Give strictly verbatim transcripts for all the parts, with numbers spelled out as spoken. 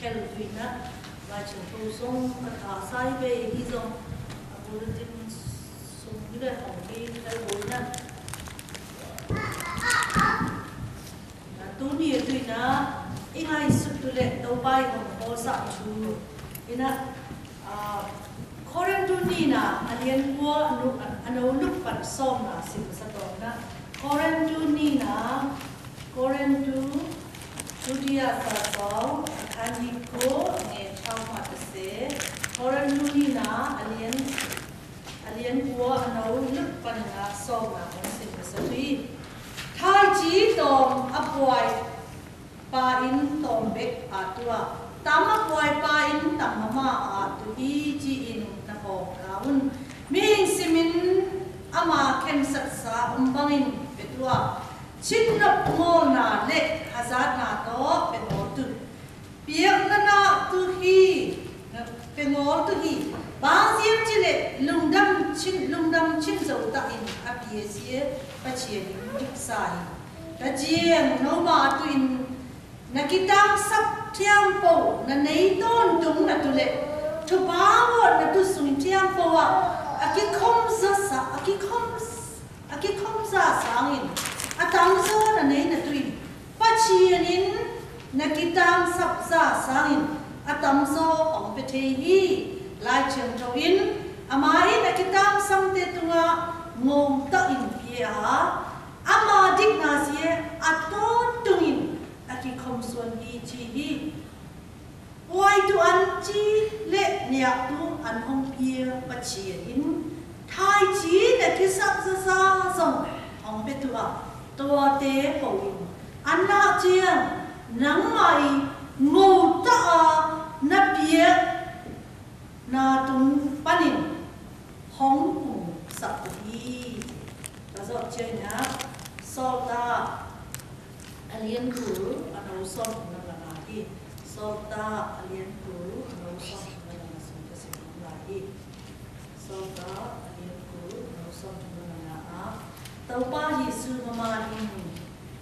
Hel tuina, lai ching tu song ka ta sai be hi zong, a bulletin sung le hong ki hel tuina. Na tuni tuina, i ngai sut tu le, tau bai hong ko sa chu. Ina, a, Korintu nina, a lian kua, a nô, a nô lŭk pan sawm na, sim sa tong na. Korintu nina, Korintu, Tudia sa sawm, a khan ni ko, nge chau ma ta se, Korintu nina, a lian, a lian kua, a nô lŭk pan na sawm na, hong sim sa tui. Thai chi tong, a puai, pa in tong bek a tua. Tam a puai pa in tam mama a tu i chi in na kong ka un. Mihing simin ama khen sat sa um bangin pe tua. Chin nop ngolna le hazatna to pe ngol tu. Piak na na tu hi, pe ngol tu hi. Bang ziam chi le lungdam chin, lungdam chin zo ta in a pia sia pa chia ni dik sa hi. Ta jiang nô ma tu in Na kitam sap tiam pô, na nei ton tung na tu le. Thupha won na tu sung tiam pô a. A ki khom za sa, a ki khom, a ki khom za sangin. A tam zo na nei na tuin. Pa chienin na kitam sap za sangin. A tam zo ong pe thei hi. Lai chiang tho in. Ama in a kitam sam te tunga ngong ta in pia. Ama dik na sia a ton tungin. A ki khom suan hi chi hi. Uai tu an chi le niak tu an hong pia pa chienin. Thai chi le ki sap za sa zong hong pe tu a. Tua te pô in. An na chiang nang mai ngô ta a na pia. Na tung panin hong ung sap hi. Ka zok chai na Sôrta a lian ku a nô sôr na la na hi. Sôrta a lian ku a nô sôr na la na sung ka si na hi. Sôrta a lian ku a nô sôr na la na a. Taupa Yêsu mama in.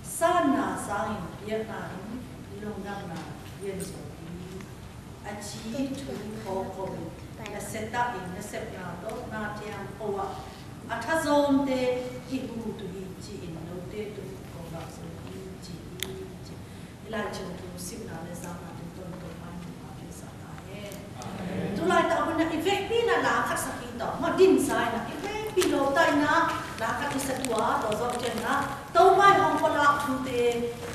Sa na sangin piak na in lungdam na yen so hi. A chi thu ko ko na seta in na sep na to na tiang ko wa. A tha zon te i hu tu hi chi in no te tu ko wa so hi chi hi chi. I lai chung tu sim na le sa na tu ton to ma ni ma ke sa. Tulai ta bun na i vekpi na la khat sa pi to. Ma din sai na i vekpi lo tai na la khat i sa tua to zok chen na. To mai hong ko la tu te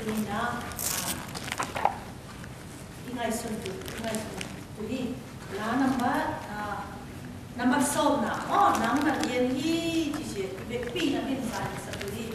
ni na. I ngai sun tu, i ngai sun tu hi. La number, ah, number sawm na. Oh, nang na yen hi, chi chi, i vekpi na din sai sa tu hi.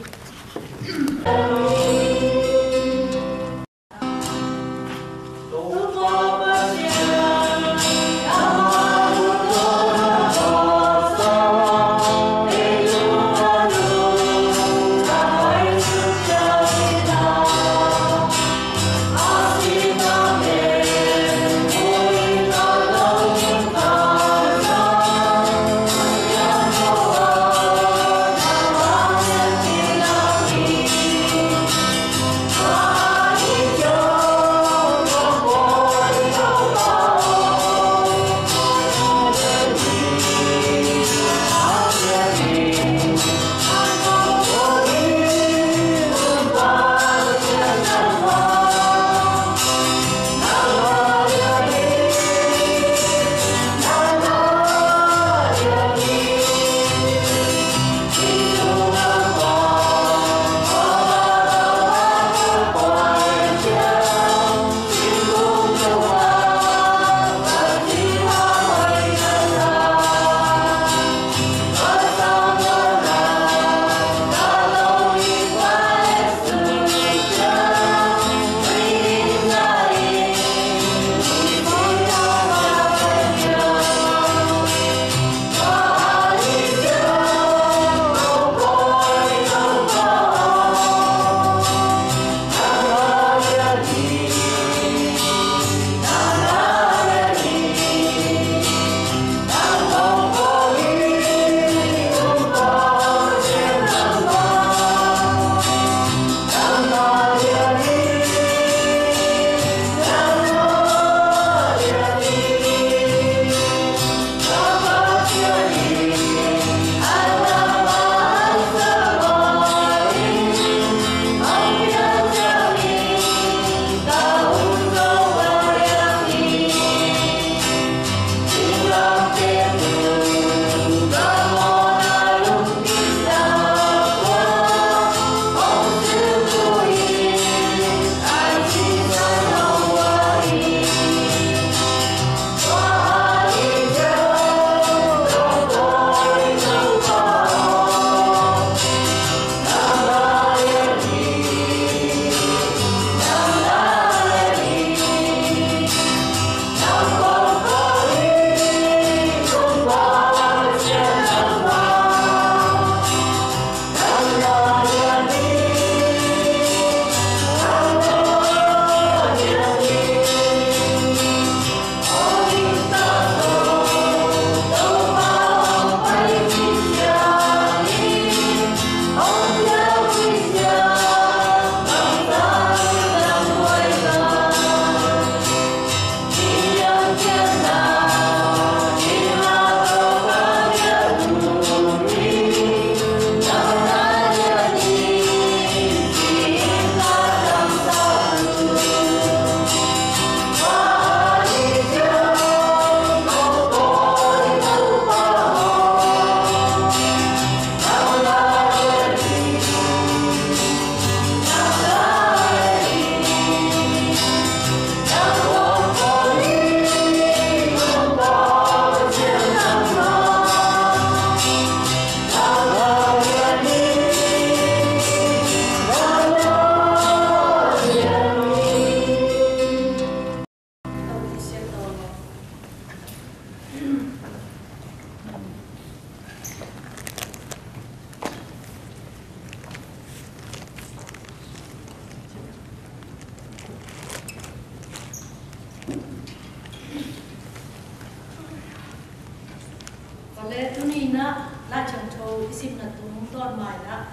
Sim na tung ton mai na,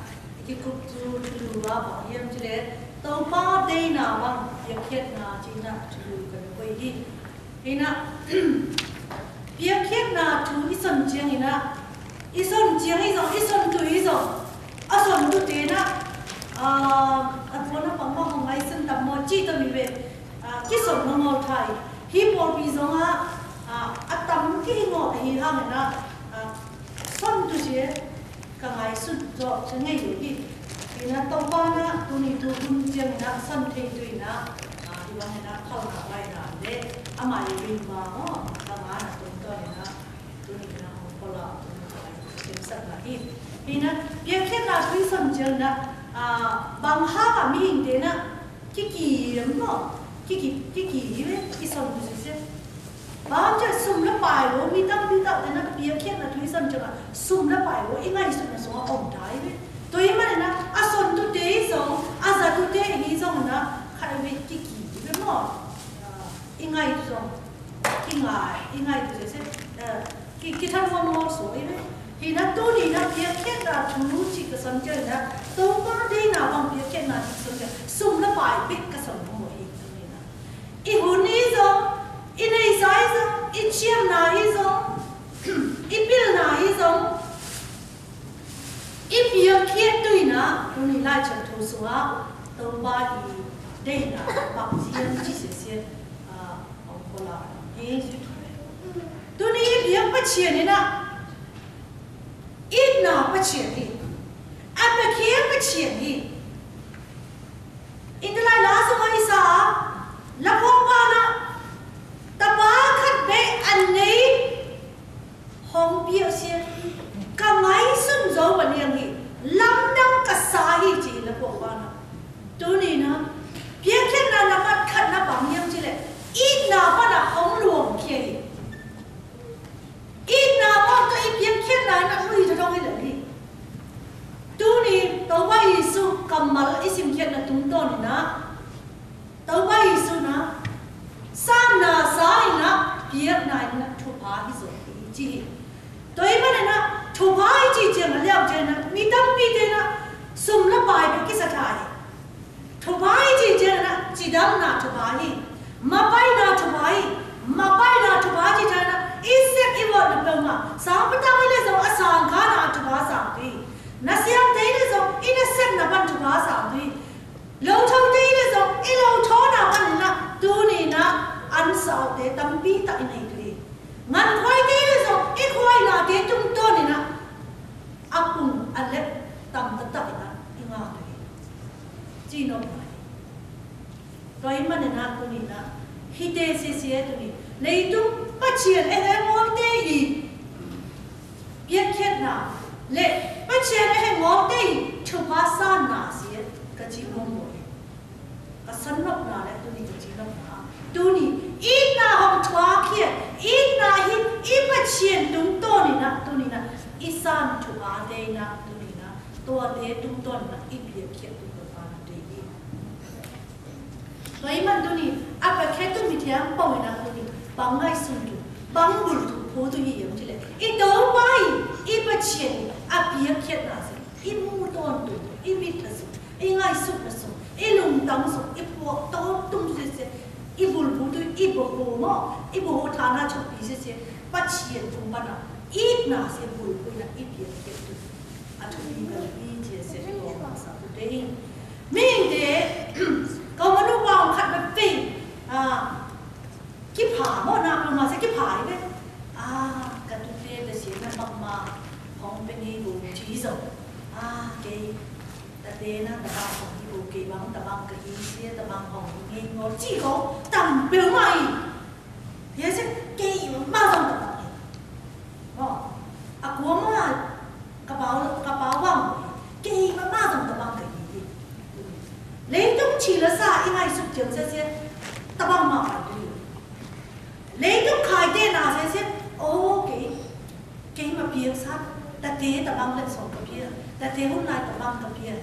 ki kup tu tu wa ba yam chile, tau pa dei na bang, ya kiet na chi na tu ka ni koi hi. Hi na, ya kiet na tu i son chiang hi na, i son chiang i son, i son tu i son, a son tu te na, a, a tu na pang ma hong ai son tam mo chi to mi we, a, ki son mo ngol thai. Hi por bi zong a, a, a tam ki ngol hi hang na, a, son tu sie, ka ngai sut zok chen ngai yu hi. Hi na tau pa na, tu ni tu hun chiang na, son thei tu na, a, hi bang na, khau na, bai na, de, a mai yu ma, o, ka ma na, tu to na, tu ni na, o, ko la, tu na, bai, chen sat na hi. Hi na, pia khen na, tu son chiang na, a, bang ha ka mi hing te na, ki ki yem no, ki ki, ki ki yem, ki son tu sie. Bang ja sum la pai wo, mi tang mi tau, te na pia kiet na tu i son ja, sum la pai wo, i ngai sum na song a ong tai we. To i ma na, a son tu te i song, a za tu te i song na, khai we ki ki, we mo. I ngai song, ki ngai, i ngai tu se, eh, ki, ki than wo mo so i we. Hi na tu ni na pia kiet na tu chi ka son ja na, to pa de na bang pia kiet na tu son ja, sum la pai, bik ka son mo hi, tu ni na. I hun i zong, i nai sai zong, i chiam na i zong, i pil na i zong, i pia kiet tu i na, tu ni lai chak tu sua, tau ba i dei na, bak sian chi se se, a, ong ko la, i. Tu ni i pia pa chian i na, i na pa chian i, a pa kia pa chian i. Ita lai la sô ma i sa, la pô pa na, ta pa khat be an nei, hong pia sia, ka mai sun zo ba niang hi, lam dang ka sa hi chi la pô pa na. Tu ni na, pia khen na na mat khat na bang niang chi le, i na pa na hong luang kia hi. I na bang to i piang kiet na na ui to dong i lei. Tu ni, tau ba Yêsu kamal i sim kiet na tung ton na. Tau ba Yêsu na. San na sa i na, piak na i na, thupa hi zo i chi. Tui ma na na, thupa i chi chiang a liao chiang na, mi tam mi te na, sum la pai bi ki sa thai. Thupa i chi chiang na, chidam na thupa hi. Mapai na thupa hi. Mapai na thupa chi chiang na, i sep i wot na pơma. Sang patang i le zong a sang ka na thupa sang tui. Na siam te i le zong, i na sep na pan thupa sang tui. Lo thâu te i le zong, i lo thâu na pan na, tu ni na, an sau te tampi ta i nei tui. Ngan khuai te i le zong, i khuai na te tung to ni na. A pung a lep tam ta ta i na, i nga tui. Chi no mai. Tui ma ne na tu ni na. Hi te si si e tu ni. Lei tung pa chian e he ngol te i. Piak kiet na. Le pa chian e he ngol te i. Thupa san na si e. Ka chi mong mo e. Ka san nok na le tu ni ka chi nok na. Tu ni. I na hong thua kiet. I na hi. I pa chian tung to ni na. Tu ni na. I san thua te na. Tu ni na. Tua te tung to ni na. I piak kiet tung to pa na te i. Tui ma tu ni, a pa khe tu mi thiam pong i na tu ni, bang ngai sun tu, bang bul tu, pho tu hi yam chi le. I tau bai, i pa chian, a piak kiet na si, i mu ton tu, i bit na si, i ngai suk na suk, i lung tang suk, i pho to tung si si, i bul bu tu, i bu hu mo, i bu hu tha na chuk pi si si, pa chian tu pa na, i na si bul bu na, i piak kiet tu. A thu pi ka pi chia sẻ ko ma sa tu te. Ming te, kâo manu bang khat ma pi. A, ki pha mo na ko ma sa ki pha i be. A, ka tu te ta sẻ na bang ma. Hong pe ni bu chi zo. A, ke. Ta te na ta bang hong ki bu ke bang ta bang ka hi sẻ ta bang hong ni ngo chi ko. Tam pe mai. Yê sĕ, kei ma zong ta bang kei. Ơ, a kua ma, ka pau, ka pau wang. Kei ma ma zong ta bang kei. Lei tung chi la sa, i ngai suk jeng sĕ sĕ, ta bang ma pa tu. Lei tung khai te na sĕ sĕ, ô, kei, kei ma piak sa, ta te ta bang lĕ song ka piak, ta te hun lai ta bang ka piak.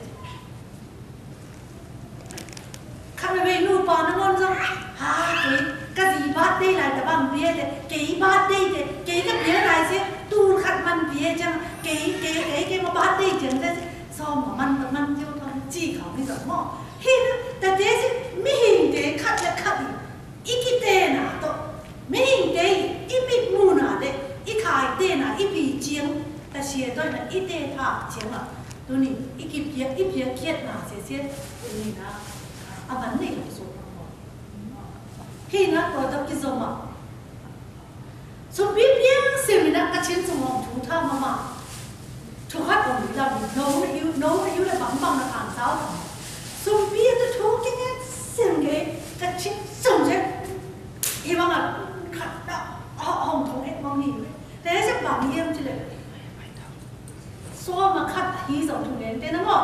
Khăn mê nu pa nă ngôn zong, ha, kei, ka zi birthday lai ta bang bia te, kei birthday te, kei ka bia lai se, tu khăn Ăn pia jang, kei, kei, kei, kei ma bát dê jang, dê, sôm ma man, man, man, yo, tong, chi khao ni dong mo. Hin, ta dê si, mi hin dê, khăt la khăt i. I ki tê na to. Mi hin dê, i mi mu na dê, i khai tê na, i pi chiang, ta sia to na, i tê tha chiang la. Tu ni, i ki pia, i pia kiet na, sia, sia, tu ni na. A man ni, so, mo. Hin na, to, to, ki so ma. Sum pi piang sim na ka chin sum hong thu tha ma ma. Thu hat hong lam no na yu no na yu le bang bang na kan sao. Sum pi tu thu ki nge sim nge ka chin sum je. I bang a khat da hong thong ek mong ni. Te se bang yem chi le. Sôm ma khăt a hí dòng thung eng tê na mô.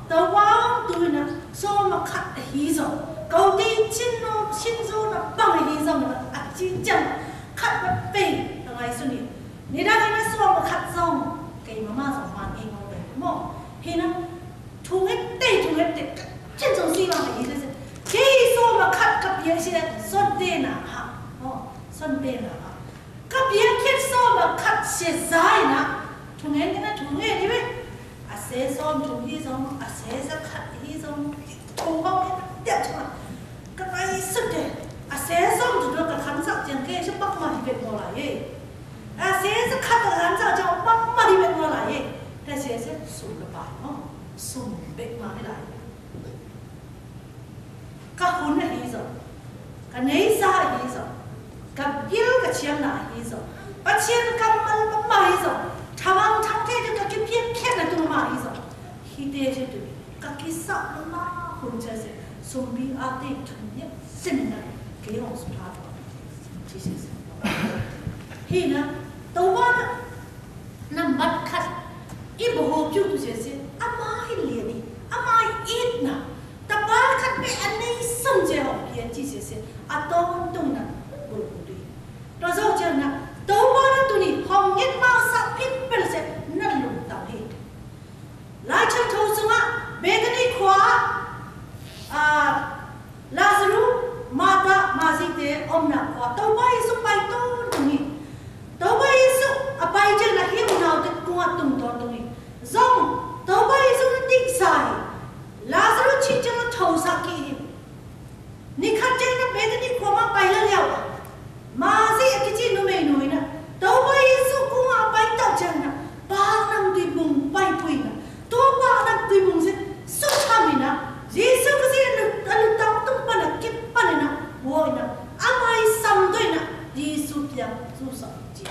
Tơ wang tui na sôm ma khăt a hí dòng. Kâu ti chin nô, chin dô na păng a hí dòng na a chi chăng. Khăt ma pê, ta ngai su ni. Ni đa ni na sôm ma khăt dòng. Kei ma ma dòng man eng mô bê mô. Hí na thung eng tê, thung eng tê. Chin dòng si ma hí dê. Kei sôm ma khăt kăp yê si na sôt dê na ha. Mô, sôt dê na ha. Kăp yê khit sôm ma khăt se zai na. Thung eng na thung eng ni we. A se sôm thung hí dòng, a se sa khăt hí dòng. Thung bông ni tiap chma. Kăp ai sŭt de. A se sôm thung dô kăp khăn sa chiang kê sa păk ma hí bet mô la yê. A se sa khăt kăp khăn sa chiang păk ma hí bet mô la yê. Ta se se sum kăp ai mô. Sum bet ma hí la yê. Ka hun a hí dòng. Ka nây sa a hí dòng. Ka bil ka chiang na a hí dòng. Ba chiang ka mal ba ma hí dòng. Tha bang thang te ka ki piet piet na tu ma hí dòng. Hí te je tu. Ka ki sa ma hun je se. Sum bi a te thun ye sin na. Ke yong su tha. Chi se se. Hí na. Tơ wang na. Năm bát khăt, i bô hô piu tu se se, ama hi liê ni, ama hi it na, ta bát khăt bê anei sông je hŏ pia chi se se, a tông tung na, bul bul đi. Rô zô je na, tông ba na tu ni, hŏng ngit ma sa pit pel se, na lung tau hi. Lai chang thâu sung a, Bethany khua, a, Lazarus, Martha, Mari te ôm na khua. Tâu bai Yêsu pai tông tông hi. Tâu bai Yêsu a pai jel na hi u nau te kua tông tông tông hi. Zong, tâu bai Yêsu na tik sa hi. Lazarus chi jel na thâu sa ki hi. Ni khat jel na Bethany khua ma pai la leo. Mari a kichi numei nuí na. Tâu bai Yêsu kua pai tau jel na. Pang nang tui bung pai pui na. Tâu pang nang tui bung se. Su cham hi na. Yêsu Krist a lu, a lu tang tung pan a kip pan na. Bua na. Amai sam doi na. Yêsu piang su sa chi.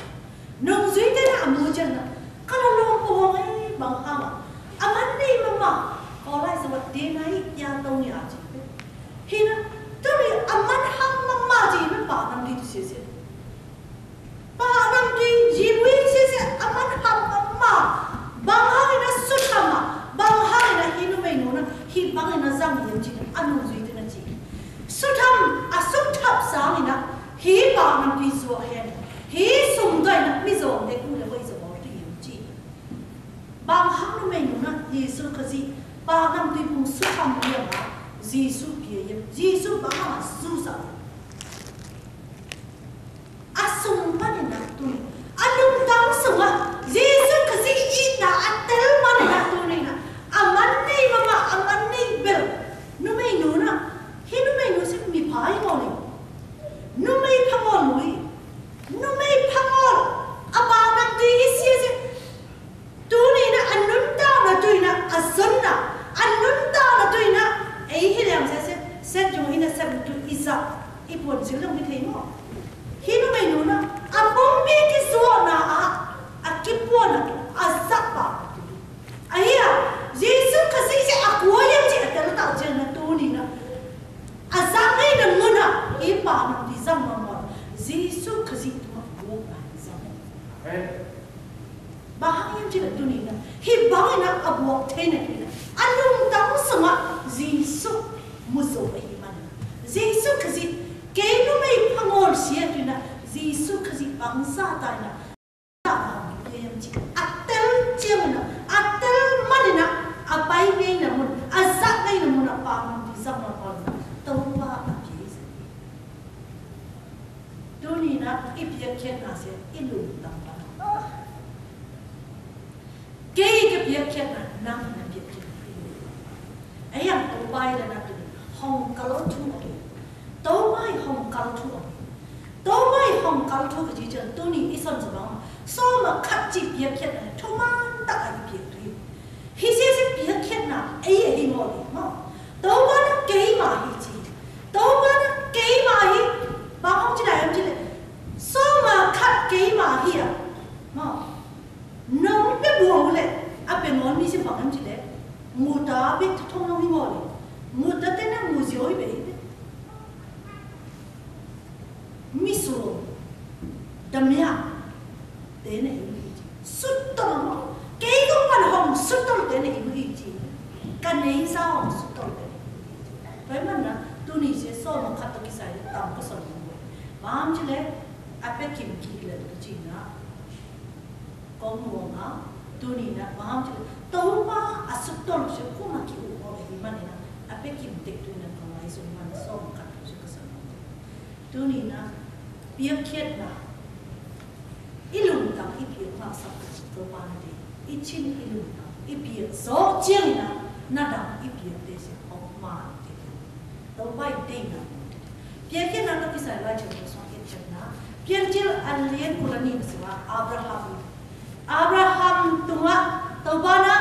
Nung zui te na amu jel na. Kala lom bung ai bang hama. Aman ni mama. Kolai sa wat de na hi ya tau ni a chi. Hi na. Tui aman hama ma chi me pa nang di tu se se. Pă nang tui ji bui sese aman hăm ma. Bang hang ina sut hăm ma. Bang hang ina hi numei nu na. Hi bang ina zang yem chi na. Anu zui tu na chi. Sut hăm a sut hăp sang ina. Hi pă nang tui zua hen. Hi sum doi na mi zong de ku le wei zong ol tui yem chi. Bang hang numei nu na. Yêsu Krist. Pă nang tui bung sut hăm yem ha. Yêsu pia yem. Yêsu bang hang a su sa. A sung pani na tuni. A lungtang sung a Yêsu Krist i na a tel pani na tuni na. A man ni mama a man ni bel. Numei nu na. Hi numei nu si mi pai ngol ni. Numei pangol lui. Numei pangol. A ba nang tui i si si. Tuni na a nun ta na tui na a sun na a nun ta na tui na. Ei hi leng se se se jung hi na se tui i sa i puan sil lung hi thei mo. Hi numei nu na a bung bi ki sua na a a ki puan na a sa pa. A hi a Yêsu Krist se a kua yang ci a tel tau jel na tuni na. A sa ngai na mun na i pa na di sa mo mo. Yêsu Krist tu ma kua na sa mo. Amen. Bang hang yem chi na tuni na. Hi bang na a buak thei na tuni na. A lungtang sung a Yêsu mu zo a hi man. Yêsu Krist kei numei pangol sia tuni na. Yêsu Krist bang sa tai na. Yem chi a tel chiang na. A tel man na. A pai ngai na mun. A sa ngai na mun a pa mun di sa na pa na. Tau pa a pi sa. Tuni na i piak khian na se i lungtang pa. Piakkhiat na, nang na piakkhiat. Ayang Tôba ih la na tu, hong kal thu ôh. Tôba ih hong kal thu ôh. Tôba ih hong kal thu kơ ji jang tu ni i son sa bang. Sô ma khat ji piakkhiat na, thu man ta ai piak tu. Hi si si piakkhiat na, ai ai hi ngô ni, mô. Tôba na kei ma hi ji. Tôba na kei ma hi. Bang hong ji dai hong ji le. Sô ma khat kei ma hi a. Mô. Nong pe bua mu le, a pe ngon mi si bang em ji le, mu ta bi thong nong hi ngô le, mu ta te na mu zio i be i be. Mi su, da mia, te na i mu i ji. Sut tol mo, kei ko pan hong sut tol te na i mu i ji. Ka nei sa hong sut tol te na i mu i ji. Pai man na, tu ni se so mo khat to ki sai le, tam ko so mo. Bang ji le, a pe kim ki le, tu ji na. Kong muang a, tu ni na, bang ci, Tôba a sut tol sui kuma ki u o hi man na, a pe kim tek tu na kong ai sui man song kat tu sui ka song. Tu ni na, piakkhiat na, i lŭm tang i piak ma sa Tôba na de, i chin i lŭm tang, i piak so ciang na, na dang i piak de se hok ma de. Tôba i dei na. Piakkhiat na ta pisai lai chang ko song et chang na. Piakkhiat a lien kula ni na siwa Abraham. Abraham tunga Tôba na.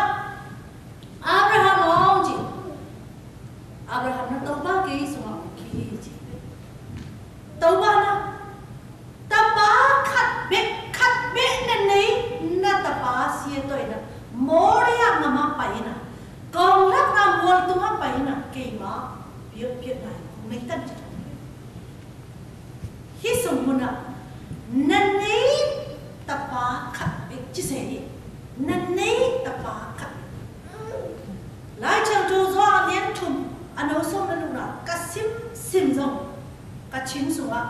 Abraham ong ji. Abraham na Tôba ke i sunga ki ji. Tôba na. Tapa khat bêk, khat bêk na nây, na tapa sia tơi na. Moria ngama pai na. Kong lăk na mual tunga pai na. Kei ma, biak biak na. Kong nây tăn chak. Hi sung muna. Na nây tapa khat bêk. Ci se hi. Na nây tapa khat bêk. Lai chang tu zo a lien thum. Ano song na lu na. Ka sim, sim zong. Ka chin sung a.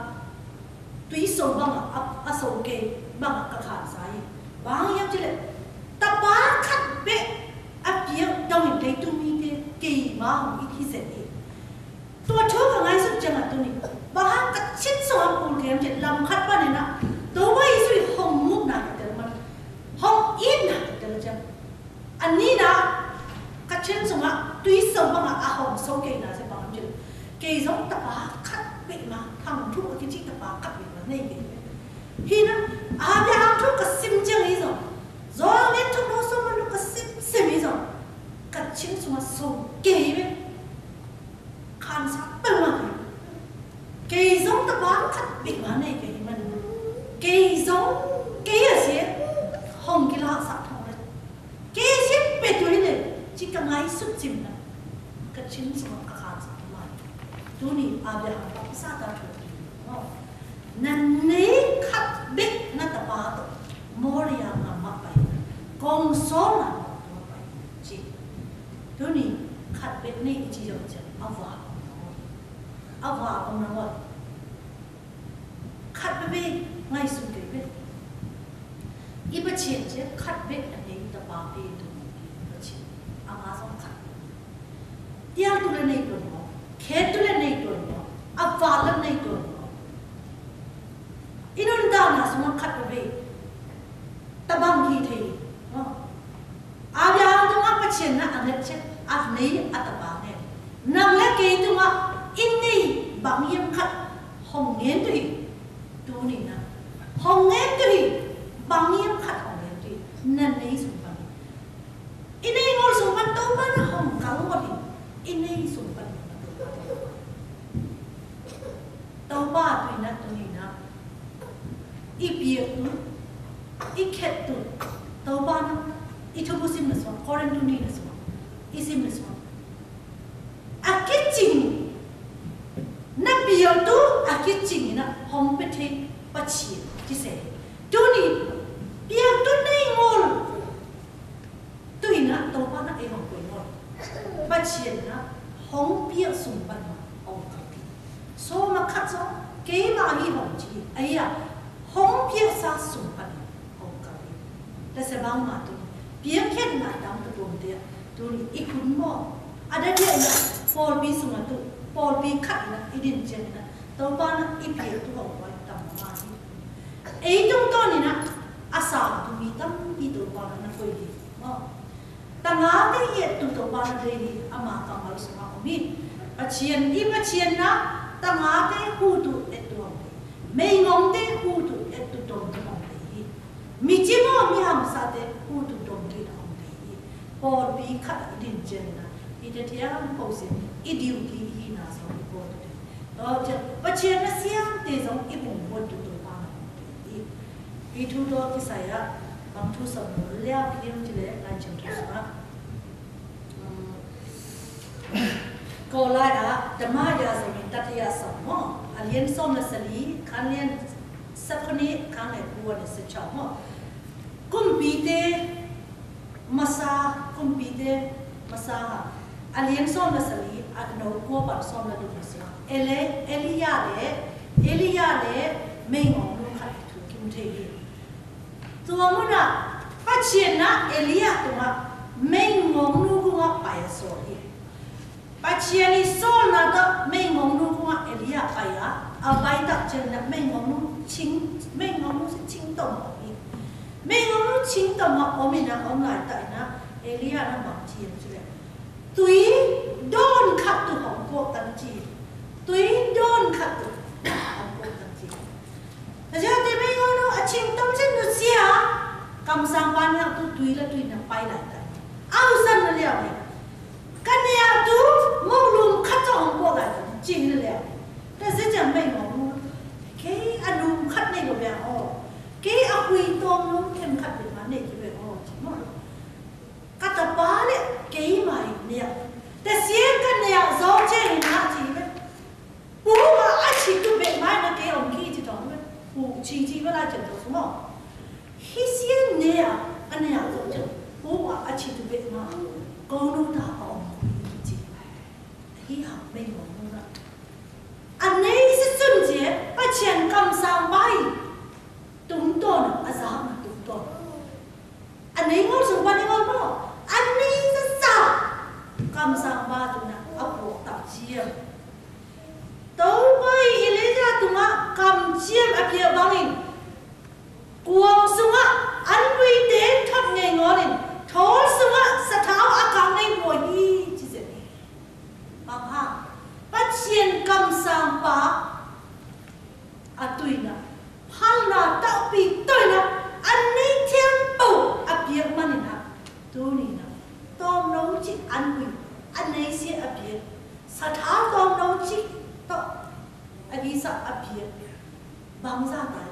Tui sâu bang a, a sâu kê bang a ka khan sai. Bang yam ci lĕ. Tapa khat bêk a piak dong in dei tu mi tê kê ma hong i thi sên i. Tua thu ka ngai sut jang a tu ni. Bang hang ka chit sô a pul kê yam ci lăm khat bang nê na. Tôba i sui hong mut na ka tê man. Hong in na ka tê jang. Ani na, ka chen sung a, tui sâu bang a, a hong sâu kê na se bang jil. Kê zong tapa khat bêk ma, thang thu a kê chi tapa khat bêk ma, nê kê. Hi na, a bia hang thu ka sim jang i zong. Zong nê thu no sâu ma lu ka sim, sim i zong. Ka chen sung a sâu kê bêk. Khan sa pơl ma kê. Kê zong tapa khat bêk ma nê kê hi man. Kê zong, kê a se, hong kila sa thong lĕ. Kê sip pe tui lĕ, ci ka ngai sut sim na. Ka chin sum ka khan sa mai. Tu ni Abraham pa sa ta tu. Na nê khat bêk na tapa to. Moria ngama pai. Kong so na ma pai. Ci. Tu ni khat bêk nê i ci yong ci. A wa. A wa ong na wa. Khat bêk bêk, ngai sum bêk bêk. I Pachien ci khat bêk a nê i tapa bêk tu i Pachien. A ma song khat. Tial tu lĕ nê tu no. Khet tu lĕ nê tu no. A wa lĕ nê tu no. I nun ta na sum khat bêk bêk. Tabang ki thei. No. A bia hang tung a Pachien na a ngăt chet, a nê a tapa ngăt. Nang lĕ kei tung a i nê bang yem khat hong ngên tu hi. Tu ni na. Hong ngên tu hi. Bang yem khat hong ngên tu hi. Na nê sum bang. I nê ngol sum bang Tôba na hong kal ngol hi. I nê sum bang. Tôba tu i na tu ni na. I piak tu, i khet tu, Tôba na, i thubu sim na sua, Korin tu ni na sua, i sim na sua. A kicing, na piak tu, a kicing na, hong pete, Pachien, ci se. Tu ni, piak tu na i ngol. Tu i na, Tôba na e hong kuê ngol. Pachien na, hong piak sum ban ma, hong kal. Sô ma khat sô, kei ma hi hong ci, a ya, hong piak sa sum ban, hong kal. Ta se bang ma tu, piak khen na dang tu bom tia, tu ni i kun mo. Ada tia na, pôl pi sum ma tu, pôl pi khat na, i din chen na, Tôba na, i piak tu hong kuê tam ma hi. Ei tung to ni na, a sa tu mi tam, i Tôba na, na kuê hi. Mo. Ê, ê, tu tôpana dê hi, ama kang malu suma omi. Pachien, i pachien na, tangá te hutu ê tu ong dê. Mei ngong te hutu ê tu tôm tu ong dê hi. Mi chi mô mi hang sa te hutu tôm tu ong dê hi. Pô pi kha i din chen na. I te tiang pô se, i diu ki i na so i pô tu dê. Ơ, chen, pachien na siang te zong i bung pô tu tôpana ong dê hi. Hi thu tôk ki sa ya, bang thu song leo ki lim chi le, lai chen thu suma. Kôlai a, dama ya zong in tat ya song mo. A lien song la sali, kan lien sap koni, kan le kuan le sa chao mo. Kumpi te, masa, kumpi te, masa ha. A lien song la sali, a no kua ban song la du masa. Ele, Elia le, Elia le, mei ngong nu khat thu kim te hi. Tua muna, pachien na Elia tua, mei ngong nu gunga pai a so hi. Pachien i so na ta mei ngong nu gunga Elia pai a, a pai ta chien na mei ngong nu ching, mei ngong nu si ching tôm hi. Mei ngong nu ching tôm ma omi na om lai ta na, Elia na ma chien chile. Tui don khat tu hong kô tan chi. Tui don khat tu hong kô tan chi. Tơ jao te mei ngong nu a ching tôm chen nu sia. Kam sang ban hak tu tui la tui na pai lai ta. Au san na leo ni. Kan ne a tu mông lum khat chong hong kô lai ta. Ching na leo. Tơ se jang mei ngong nu. Kei a lum khat ne lo bia o. Kei a hui tôm lum kem khat bia ma ne ki bia o. Ching mo. Kata pa le kei mai ne a. Tơ sia kan ne a zong chen na chi bia. Pua a chi tu bia mai na kei ong ki chi tong bia. Pua chi chi bia la chen tong suma. Hi sia ne a, a ne a tong chen. Pua a chi tu bia ma. Kô nu ta a ong ki chi. Hi ha mei ong nu na. A ne i sa sun chi, pachien kam sang bai. Tung ton, a zak na tung ton. A nây ngol sung pa nây ngol mô. A nây sa sa. Kam sang ba tung na a pô tap chiêm. Tâu bai Elijah tung a kam chiêm a pia bang in. Kuang sung a ăn bui ten thot ngây ngol in. Thol sung a sa thao a kang ngây mô hi. Chi se. Bang ha. Pachien kam sang ba. A tui na, phal na, tau pi tui na, a nây thiăng pô a piek ma ni na, tu ni na, tôm nô chi ăn ui, a nây sie a piek, sa thao tôm nô chi, tôm, a ghi sa a piek, bang sa tai,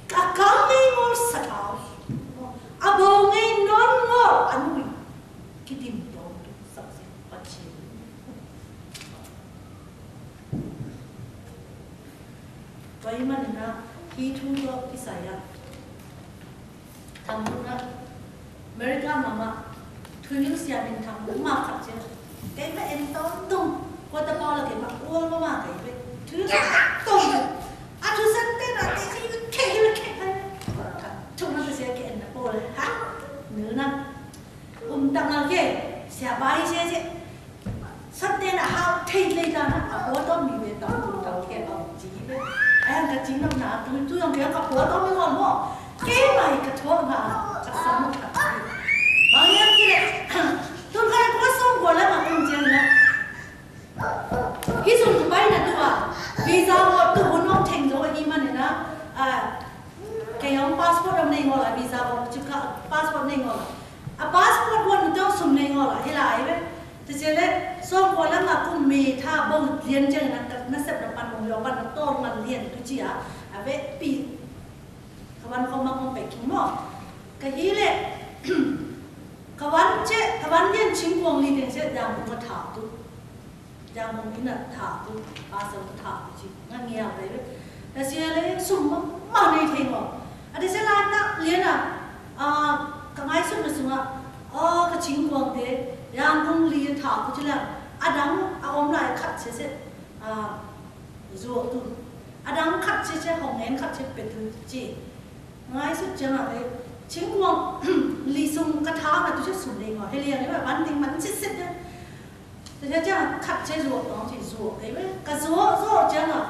ka kang ngây ngol sa thao, a bô ngây non ngol ăn ui, ki tim tôm tu sa si, pa chi. Bai mă nă, hi thu dŏ Isaya. Thăm mă nă, America mă mă, thu ñu sia min thăm mă mă khăp chen. Kei mă en tŏ tung, kua ta pau la kei mă uol mă mă kei be. Thu ñu sia tung. A thu săn tê nă, tê si kei kei kei kei. Thu nă tê sia kei en nă pô le. Ha? Nư nă. Um tăm nă kei. Sia bai sia sia. Săn tê nă hao thê lê ta nă, a pua tôm mi wê tôm tung tôm kê tôm jêh wê. Ê, ka jêng nă nă, tu, tu yŏng kê ka pua tôm mi ngon mô. Kê mai ka thuă nă, ka săn nă ka. Bang yơh jêh lê, tu ka pua sôm kua lĕ ma tung jêng nă. Hi sum tu bai nă tu a. Visa mô tu hun nong theng jô hi ma nê nă. A, Kei yong passport am nây ngol a, visa bok chika passport nây ngol a. A passport won tong sum nây ngol a, hila ai we. Te chele, so ko la ma kum mi tha bong lien jeng na, na sep na pan bong yo pan na tor man lien tu chi a, a we pi. Ka wan ko ma kong pe king mo. Ka hile, ka wan che, ka wan lien ching kong li deng che dang ko tha tu. Yang mong in a tha tu, pastor tha tu chi, ngăn nghèo đấy. Ta sia lê sum ma, ma nê thê ngô. A de se la ta, lien a, a, ka ngai sum na sum a, a, ka ching kuang te, yang kong li tha tu chi la, a dang, a om lai khăt se se, a, zuo tu. A dang khăt se se, hong ngen khăt se pe tu chi. Ngai sum chang a, ching kuang, li sum ka tha na tu se sum lê ngô, he lê ngô, ban ting ban sit sit ne. Te chang khăt che zuo tong chi zuo, ê, ka zuo, zuo chang a.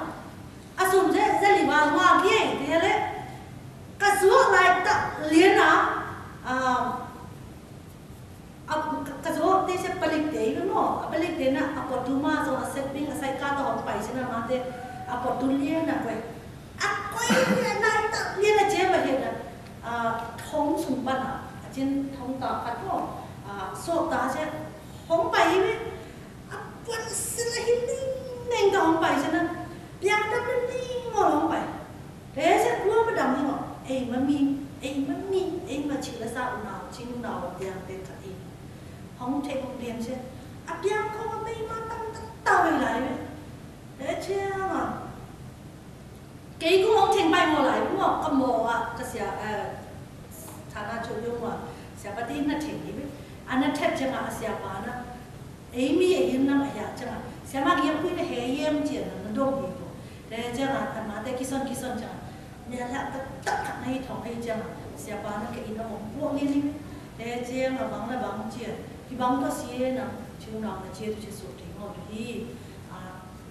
A sum che, che li wa ngua gie, te lê. Ka zuo lai ta lien a, a, a, ka zuo Palik te i mô, a palik te na, a pô tu ma so a sep bing a sai ka ta hong pai sina ma te, a pô tu lia na koi. A koi lia na ta lia na je ba he na. A thong sung ba na, a chin thong ta ka to, a so ta je hong pai i me. A pô sila hi ning neng ta hong pai sina. Piang ta ning ning mô hong pai. Thế chứ ua ma dăm hô, ê ma mi, ê ma mi, ê ma chi la sa u nau, chi u nau wa tiang tê ka ê. Hong thêng hong đen chứ. A piang kho ma mi ma tâm tâm tao ê lai. Thế chứ ma. Kê kung hong thêng bai mô lai, mô, ka mô a, ka sia, ơ, thana chu yung wa, sia pa ti na thêng ni bi. Ana thêt chang a sia pa na. Ê mi ê yêm nang a hiak chang a. Sia ma yêm kui na he yêm chang a, na dong hi ko. Te chang a, a ma te kison kison chang a. Mia la ta ta ka na hi thong ê chang a. Sia pa na ke i na ong po ni ni. Te chang a bang la bang chia. Hi bang to sie na. Chiu na ma chia tu chia so te ngo tu hi. A,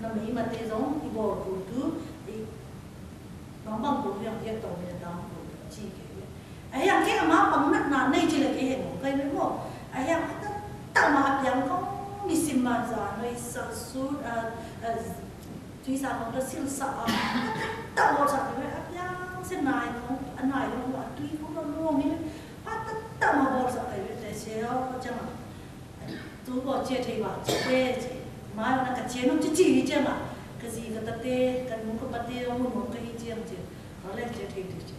na me i ma te zong, i bol ku tu. I Bang bang bul yang dia tau mia dang bul chi ke. Ai yang ke ma bang na na nei chi le ke heng kai me mo. Ai yang ta ta ma ap yang kong ni sim ma za noi sa su a a tui sa kong ta sil sa a ta ta mo sa ke me ap yang se nai kong a nai kong a tui kong lo lo mi. A ta ta ma bol sa ke me te se o chang. Tu bol chia thei wa chia thei chi. Ma na ka chia nô chi chi hi chia ma. Ka zi ka ta te, ka nu ka pa te, mu nô ka hi chia chi. Tơlơi chia thei tu chi.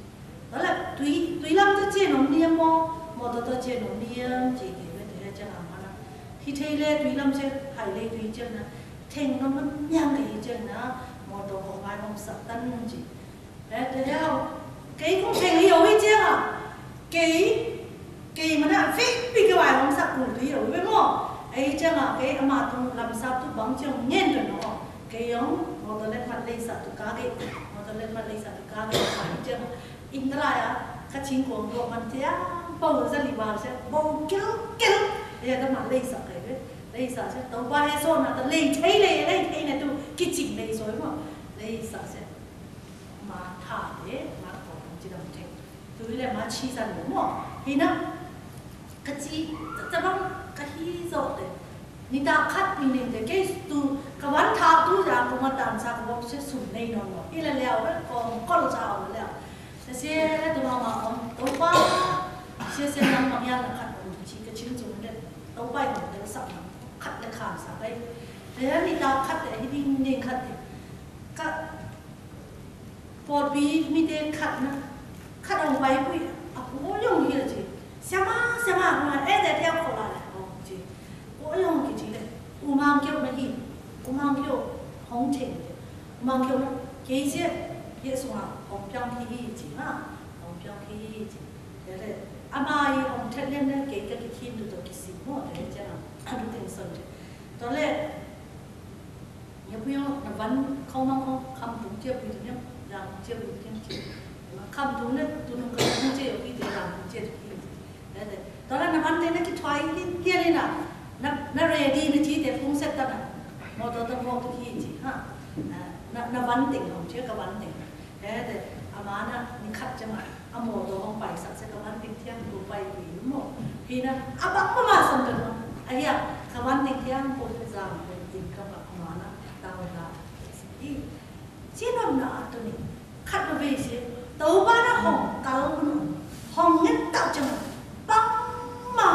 Tơlơi tui, tui lăm ta chia nô niêm mô, mô tô tô chia nô niêm chi ki me te chia ma na. Hi thei le tui lăm chia, hai le tui chia na. Theng nô ma niêm ka hi chia na, mô tô kô mai mô sa tan chi. Ê, te yau. Kei kung seng yau i cheng a. Kei, kei mana fik pi kei wai hong sak kung tu yau i mo. Ê, cheng a, kei ama tung lam sap tu bang cheng ngen tu no. Kei yong, mô tô lek mat lei sak tu ka kei. Mô tô lek mat lei sak tu ka kei. Cheng a. In ta lai a, ka ching kuang duak man te a. Bau za li wal se. Bau kel, kel. Ê, ta mat lei sak kei. Lei sak se. Tau ba he so na ta lei thei lei, lei thei na tu. Ki ching lei so i mo. Lei sak se. Ma tha te, ma kô chi dam te. Tui le ma chi san lu mo. Hi na. Ka chi, ta bang, ka hi zo te. Ni ta khat pi ning te, kei tu, ka wan tha tu ya, ku ma tan sa, ku bok se sum nei non lo. Hi le leo, le kô, kô lo sa o leo. Sa se le tu ma ma kô, tau pa. Se se nang ma ya na khat kô, chi ka chin sum le. Tau pa yo, te sa ma. Khat le khan sa kai. Le ni ta khat te, hi ding ding khat te. Ka Pô pi mi te khat na, khat ong bai pui, a kô yong hi la chi. Siama, siama, ma, ê, dê, dê, kô la la, ong chi. Kô yong ki chi le, u mang kiêu ma hi, u mang kiêu, hong cheng. U mang kiêu na, kei sie, ye sung a, hong piang ki hi chi, ha, hong piang ki hi chi. Dê, dê, ama i hong cheng le na, kei ka ki hin du to ki si mo, dê, dê, na, a du ting son chi. To le, Yua bui yua, na van khâu măng khâu, khăm tŭng chia bui tŭng yua, yang chia bui tŭng chia. Khăm tŭng ne, tŭng nung kơ tŭng chia yua bui te yang tŭng chia tŭng chia. Tơl na van te na ki thuai lin kia lin na. Na, na ready na chi te phung set ta na. Mô tô ta mô tu hi chi, ha. Na, na van te hong chia ka van te. Ê, dê, ama na, ni khăt chang a, a mô tô hong pai sa, sa ka van ting thiang tô pai pi mô. Hi na, a băk ma ma sŏng tơ nô. A hia, ka van ting thiang tô pi zang, pi ting ka băk ma na, ta wa na. Hi, si nô na a tô ni, khăt ma bê si, tô ba na hong kal nô, hong ngên ta chang a, băk ma,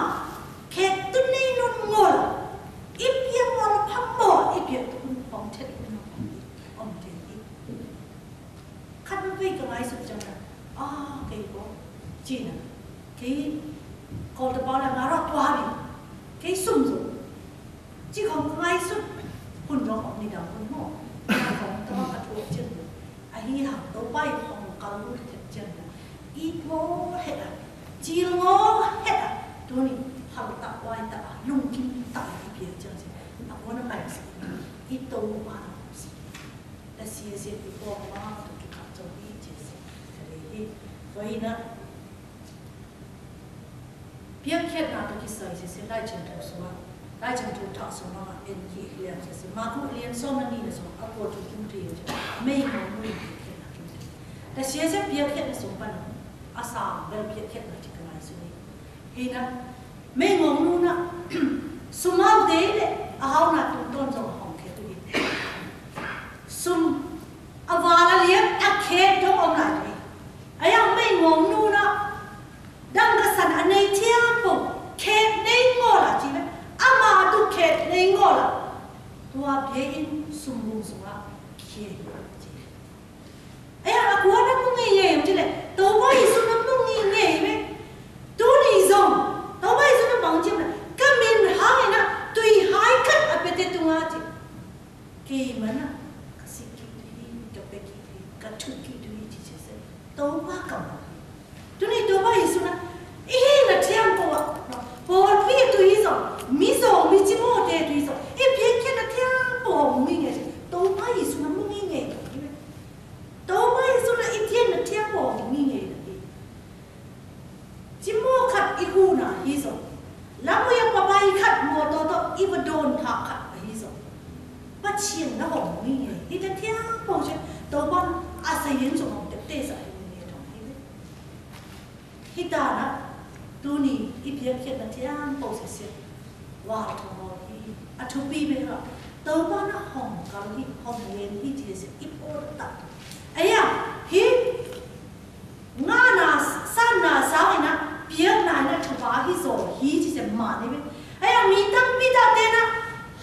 khet tô ni nô ngô la, ip ya mô la pha mô, ip ya tô hong thet nô, hong thet ip. Khăt ma bê ka ngai sŭt chang na. A, kei ko. Chi na. Kei ko ta ba la nga ro tua bi. Kei sum sum. Chi khong ka ngai sŭt. Hun ro khong ni dang hun mo. Nga khong ta ba ka thuak chang na. A hi ha, tô bai khong kal lu thet chang na. It mo het a. Chil mo het a. Tu ni hal ta wai ta. Lung kim ta. Pia chang si. A ko na bai si. It tô mo ba si. Ta sie sie pi ko ma tu ki ka chong i che se. Ka le hi. Ko hi na. Piak khiet na tu ki sai se se lai chen tu sua. Lai chen tu ta sua ma en ki lian se se. Ma ku lian so ma ni na so. A ko tu kim tri yo che. Mei ko mu ni piak khiet na kim tri. Ta sie se piak khiet na so pa na. A sa bel piak khiet na ti ka lai su ni. Hi na. Mei ngong nu na. Suma Âu na tu ton zong hong khe tu hi. Sum a wa la liep a khe dong âu na tu hi. A yang mei ngong nu na. Dang ka san a nei thiam pô khe nei ngô la ci mê. A ma tu khe nei ngô la. Tua bie in sum lung sung a khe ci. Ê, a kua na mung ngei ngei ci lĕ, Tôba Yêsu na mung ngei ngei mê. Tuni zong, Tôba Yêsu na bang ci mê. Ka min hang ê na, tui hai khat a pete tu ngă ci. Kei mă na, ka sik ki tui, ka pek ki tui, ka thuk ki tui ci ci se. Tôba ka mă. Tuni Tôba Yêsu na, ê na thiam pô a. Pô a tui tui zong, mi zong, mi ci mô te tui zong. Ê pia kia na thiam pô mung ngei ngei. Tôba Yêsu na mung ngei ngei. Tôba Yêsu na i tien na thiam pô mung ngei ngei na i. Ci mô khat i hu na hi zong. Lam mô yang papa i khat mô to to i wa don tha khat hi zong. Ba chien na hong mung ngei ngei. I ta thiam pô chien. Tôba a sa yin zong hong tep te sa hi mung ngei ngei thong hi. Hi ta na, tuni, i pia pia na thiam pô se se. Wa, tho mo hi, a thu pi me ha. Tôba na hong kal hi, hong yen hi ti se, i pô ta. Aya, hi, ngă na, san na, sa na, pia na na, thu ba hi so, hi ti se ma ni me. Aya, mi tang pi ta te na,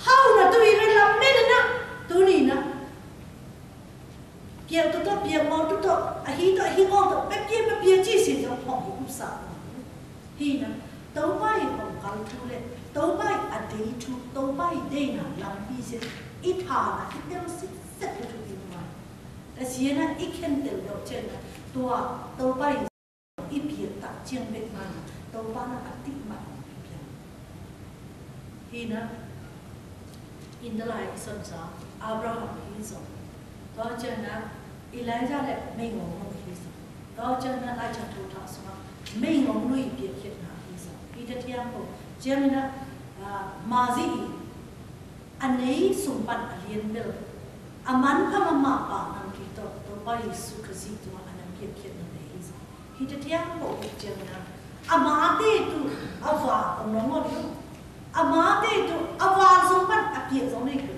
hau na tu i me la me na, tuni na. Piêng tu to, piêng mong tu to, a hi to, a hi mong to, pe piêng, pe piêng ci si to, hong hi kup sa. Hi na, tâu bai hong kal tu le, tâu bai a dei tu, tâu bai dei na lam hi si, i tha na, i piêng si, sek tu tu i ma. Ta si na, i khen tel do chen na, tua, tâu bai I piêk tăk chiêng bĕ mă, tâu pa nă a tih mă i piêk. Hi nă, in dă lai i son sa, Abraham hi son. Tâu chiêng nă, Elijah lĕ mei ngông nui hi son. Tâu chiêng nă, lai chăn thu thă sua, mei ngông nui i piêk khiet nă hi son. I dă thiam pô, chiêng nă, a, ma zi i. Anei sum păn a lien bel. A man pha ma ma pa năn ki to, to pa Yêsu Krist to a năn piêk khiet năn hi sa. Hi ta thiang pô chiang năn. A ma te tu, a wa, ong nong ngon yo. A ma te tu, a wa sum păn a piêk song nê ki.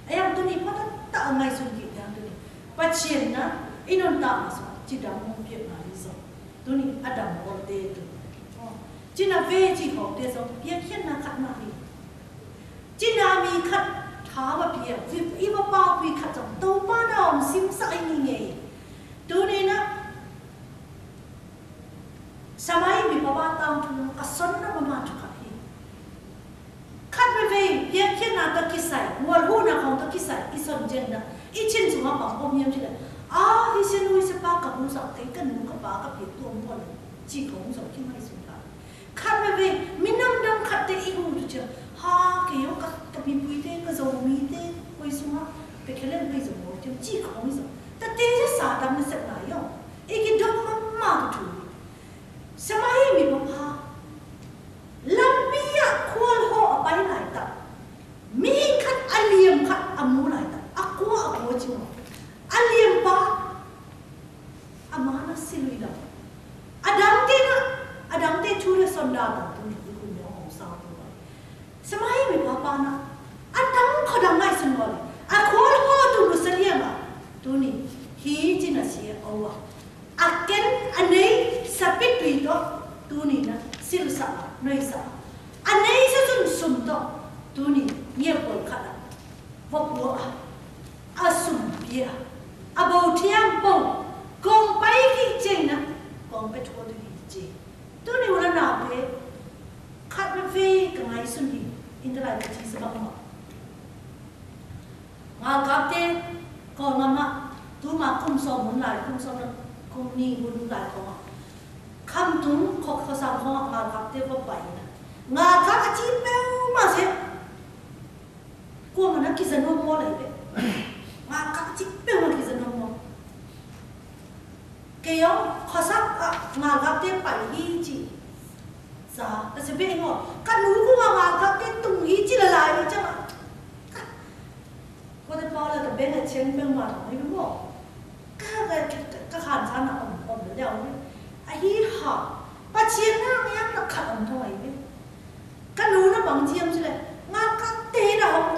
A yang tu ni pa ta, ta a ngai sum ki yang tu ni. Pa chiang năn, i non ta ma sum, chi dam mong piêk năn hi sa. Tu ni a dam ol te tu. Chi năn ve chi hok te song, piêk khiet năn khat năn hi. Chi nă mi khăt tha wa pia, i wa pa pui khăt zong, tâu pa nă ong sim sa i ngei ngei. Tu ni nă, samai mi pa wa tang tu nă, a son nă ma ma tu khăt hi. Khăt me vei, pia kia nă ta kisai, mual hu nă kong ta kisai, i son jen nă, i chin sung a pang pom yem chi lĕ. A, hi sen hui se pa ka hu sa, kei ka nu ka pa ka pia tu ong pon, chi kong zong ki mai sung ta. Khăt me ve, mi năm dăm khăt te i hu tu chia. Ha, kei yô ka, ka mi pui te, ka zong mi te, pui sung ha, pe khe lem pui zong mo chia, chi khong i zong. Ta te chia sa dăm na sep na yô. I ki dong ma ma ka tu. Samai mi pa pa. Lam mi ya kual ho a pai lai ta. Mi khăt a liêm khăt a mu lai ta. A kua a kua chi mo. A liêm pa. A ma nă si lui la. A dang te nă, a dang te chu le son da ta tu ni i kun yong hong sa tu ba. Samai mi pa pa nă. A dang kho dang ngai sun ba. A kho ho tu lu sa liang a. Tu ni, hi chi nă si a wa. A ken a nei sa pit tui to. Tu ni nă, sil sa, noi sa. A nei sa sun sum to. Tu ni, nie pol kha la. Wa pua a. A sum pia. A bô thiam pô. Kong pai ki cheng nă. Kong pe thua tu hi che. Tu ni wala na pe. Khăt me fe ka ngai sun hi. In dă lai ka chi sa bak ma. Nga kap te. Kong nga ma. Tu ma kum so mun lai. Kum so na. Kum ni mun lai kong nga. Kham tung khok khosam kong nga kap te wa pai na. Nga kap a chi peu ma se. Kua ma nă ki za nôm mô lai bĕ. Nga kak chi bĕ ma ki za nôm mô. Kei yong, khua sap a, nga kak te pai hi chi. Za, ta se bĕ mô. Ka nu ku nga nga kak te tung hi chi la lai hi chang a. Kua te pau la ta bĕ na chiang bĕ ma ta hi mô. Ka, ka, ka, ka khan sa na om, om leo ni. A hi ha. Pa chiang na ngiang na khan om thong ai ni. Ka nu na bang chiang chi le. Nga kak te na hom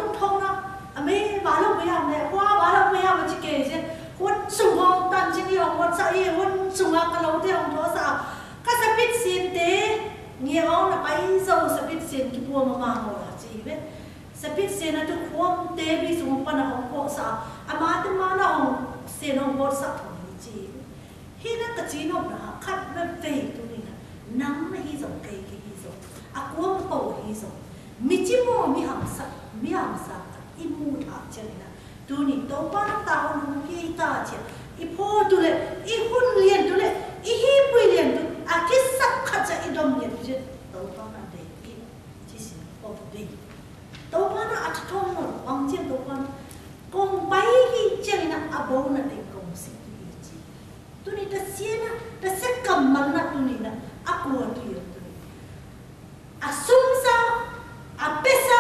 Kuôm ma ngôk la chi we. Sapit se na tu kuôm te bi sung pa na hong kuôm sa. Ama te ma na hong se na hong kuôm sa kuôm chi we. Hi na ka chi nô na khat na ve tu ni na. Nang na hi zong kei ki hi zong. A kuôm pô hi zong. Mi chi mô mi hang sa, mi hang sa ka i mu tha chen na. Tu ni Tôpa na tao nung ki ta chen. I pô tu le, i hun lien tu le, i hi pui lien tu. A ki sak khat sa i dom lien tu chen. Tôpa na de ki. Chi si, pô tu de. Tôpa na a thong nô, bang chen Tôpa na. Kong bai ki chen na a bô na de kong si tu i chi. Tu ni ta sie na, ta sie kam man na tu ni na, a kua tu yo tu ni. A sum sa, a pesa,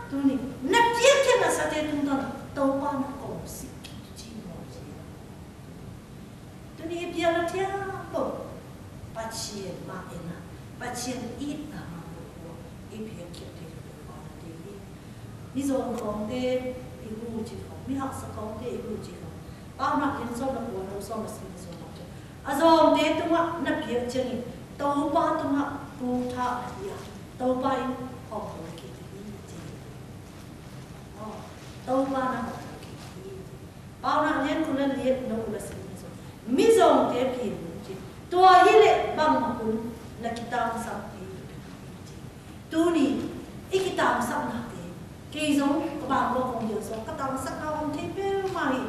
tu ni. Na tie ke na sa te tung ton, Tôpa na kong si ki tu chi mô chi. Tu ni i pia na tia ko. Pa chien ma e na, pa chien i na ma ko. I pia ki te ko pa na te i. Mi zong kong te, i hu chi ko. Mi hak sa kong te, i hu chi ko. Pa ma kin so na ko, na so na si mi so na. A zong te tu ma na pia chien i. Tôpa tu ma pu tha na ia. Tôpa i hong ko ki ti i chi. Ơ, Tôpa na hong ko ki ti i. Pau na lien kŭ na lien nô kŭ na sing nô. Mi zong te phi mŭn chi. Tua hi lĕ bang ma kŭn na ki tang sam phi. Tu ni, i ki tang sam na te. Kei zong, ka bang kong ding zong, ka tang sam na ôm te pêu ma hi.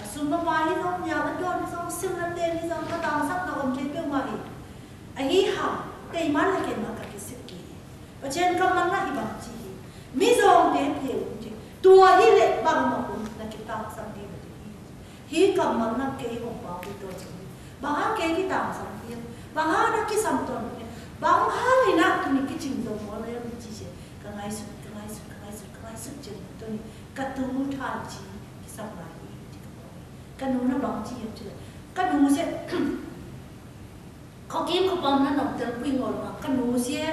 A sum ma ma hi zong, ya ka don hi zong, sim na te hi zong, ka tang sam na ôm te pêu ma hi. A hi ha, te man na ke ma ka ki sik ki. Pachien ka man na hi bang chi hi. Mi zong te phi mŭn chi. Tua hi lĕ bang ma kŭn na ki tang sam phi. Hi kam man na kei hong pau ki to chi. Bang ha kei ki tang sam phi. Bang ha na ki sam ton phi. Bang ha ni na tu ni ki ching zong mo le mi chi chi. Ka ngai sut, ka ngai sut, ka ngai sut, ka ngai sut chi tu ni. Ka tu tha chi ki sam lai ni chi ka pau. Ka nu na bang chi yem chi. Ka nu se. Khua kim khua păng na nŏk tơl pui ngol ma, ka nu sie,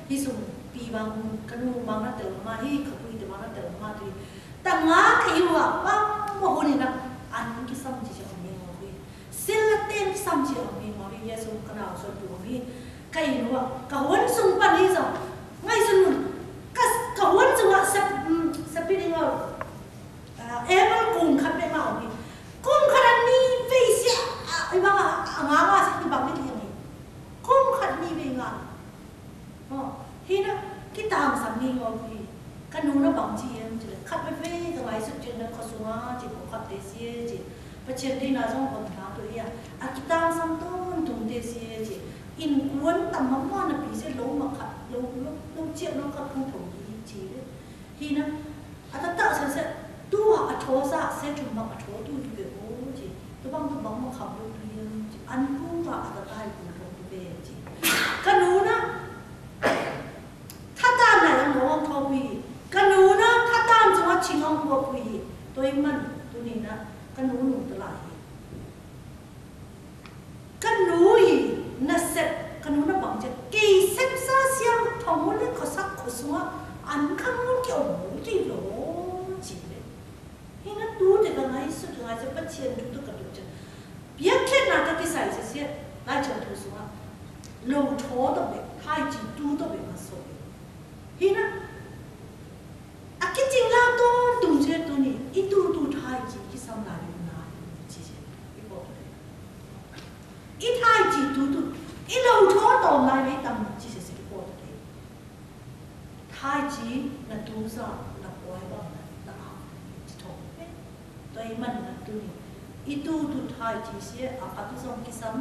hi sum pi bang, ka nu bang na tơl ma, hi khua pui tơl bang na tơl ma tui. Ta ngă ka iu a, bang mô hun i na, ăn ki sam chi chi ong mi ngol hi. Sil la ten ki sam chi ong mi ngol hi, Yêsu ka nau sot du hi. Ka iu a, ka huôn sung păng hi song. Ngai sung nun. Ka, ka huôn sung a sap, mm, sap pi ngol. A, ê, mă kung khăt mê mă ong hi. Kung khăt a ni vei sia, a, i bang a, a, ngă ngă sia, i bang mê ki ong hi. Kung khăt ni vei ngă. Ơ, hi na, ki tang sam ni ngol hi. Ka nu na bang chi yem chi lĕ. Khăt mê vei, ka lai sut chi na khua sung a, chi khua khăt tê sia chi. Pachien dê na zong ong ta tu ya. A ki tang sam tun tun tê sia chi. In kuôn tam mă mă na pi sia lô mă khăt, lô, lô, lô chiek lô khăt kung thong hi chi lĕ. Hi na, a ta ta se se, tu a a tho sa, se chum bang a tho tu hi ke o, chi. Tu bang tu bang ma kham lu tu yin, chi. An tu ba a ta ta hi ku tho tu ke, chi. Ka nu na, tha ta na yang lo ang tho pui. Ka nu na, tha ta ang zong a ching ang kuo pui. Toi man, tu ni na, ka nu nu ta la hi. Ka nu i na sep, ka nu na bang jek, kei sep sa siam thong mô lĕ khua sak khua sung a, an kham mô ki ong mô ti lo, chi lĕ. Hi na tu te ka ngai sut ngai sep Pachien tu tu ka tu jek. Biă khet na ka ki sai se sie, lai chang tu sung a. Lo tho to be, hai chi tu to be ma so. Hi na. A ki ching la ton tung se tu ni, i tu tu thai chi ki sam lai yu na, chi se, i po tu de. I thai chi tu tu, i lo tho ton lai me tam chi se se i po tu de. Thai chi na tu sa, na poi bang na, na a, chi thong pe. Toi man na tu ni. I tu tu thai chi sie, a pa tu zong ki sam,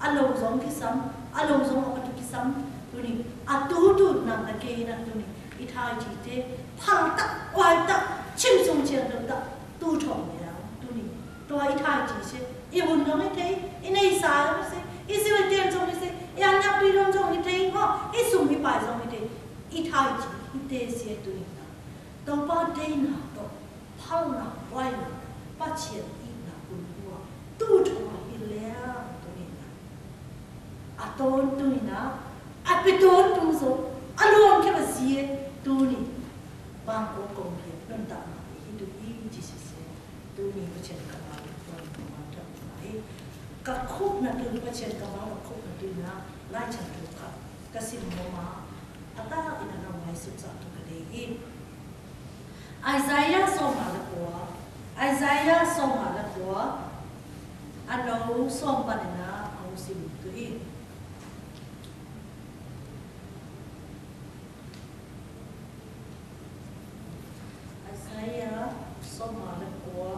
a lo zong ki sam, a lo zong a pa tu ki sam, tu ni. A tu tu na na ke na tu ni. I thai chi te, phal tak, wai tak, chim sung chian dong tak, tu thong ya, tu ni. Tua i thai chi sie, i hun zong i te, i nei sa zong i se, i sil tien zong i se, i an yak tui zong zong i te, ho, i sum i pai zong i te, i thai chi, i te sie tu ni na. Tôpa deina tôp, phalna, waina, Pachien ina kun ua, tu chong a hi leng, tu ni na. A ton tu ni na, a pe ton tu so, a luang ke ba sie, tu ni. Bang ko kong ke, non ta ma, hi tu i, ji si se, tu ni Pachien ka ba, tu ni ma ta ma hi. Ka khup na tu, Pachien ka ba, ka khup na tu na, lai chan tu ka, ka sim mo ma, a ta ina na ma Sut sa tu ka dei hi. Isaiah sawmnga leh kua. Isaiah sawmnga leh kua. A nô sawm păn na a hong sim tu hi. Isaiah sawmnga leh kua.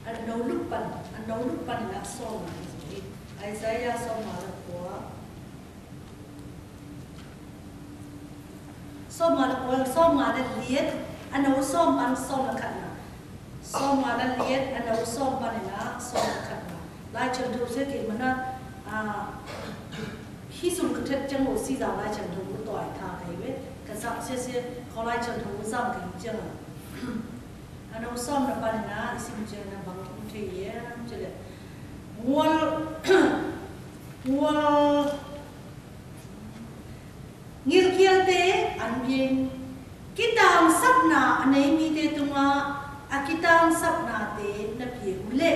A nô lŭk păn, a nô lŭk păn na sawm na. Isaiah sawmnga leh kua. Sawmnga leh kua, sawmnga leh liat, a nô sawm păn sawm leh khat na. Sawmnga leh liat, a nô sawm păn na sawm leh khat na. Lai Siam Thô sô kê mă na, a, hi sum kơthet chang ô si dau Lai Siam Thô mă tuai tha kei we, kơsap sê sê, kho Lai Siam Thô mă zam kei chang. A nô sawm na păn na, i sim chang na bang kung thê ye, chê lĕ. Ngual, ngual, ngil kial tê ăn piên. Kih tang săp na a nây mi tê tŭng a, a kih tang săp na tê na piên u lĕ.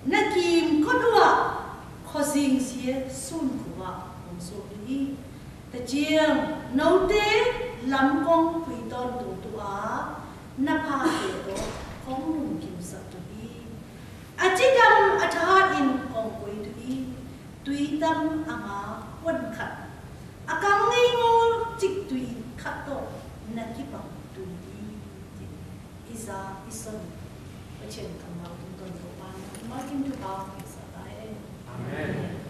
Na kim kot wa, kho sing sie sun khu wa, hong so hi. Ta chiang, nô tê, lam kong pui ton tu tu a, na pha tê to, kong nung kim săp tu hi. A chi dam a tha in kong pui tu hi. Tui tam a ma wan khat. A kang ngei ngol chik tui khat to, na kipang tui hi. Isa, ison. Pachên kamau tung ton to pan. Makin tu pa, isa ta e. Amen.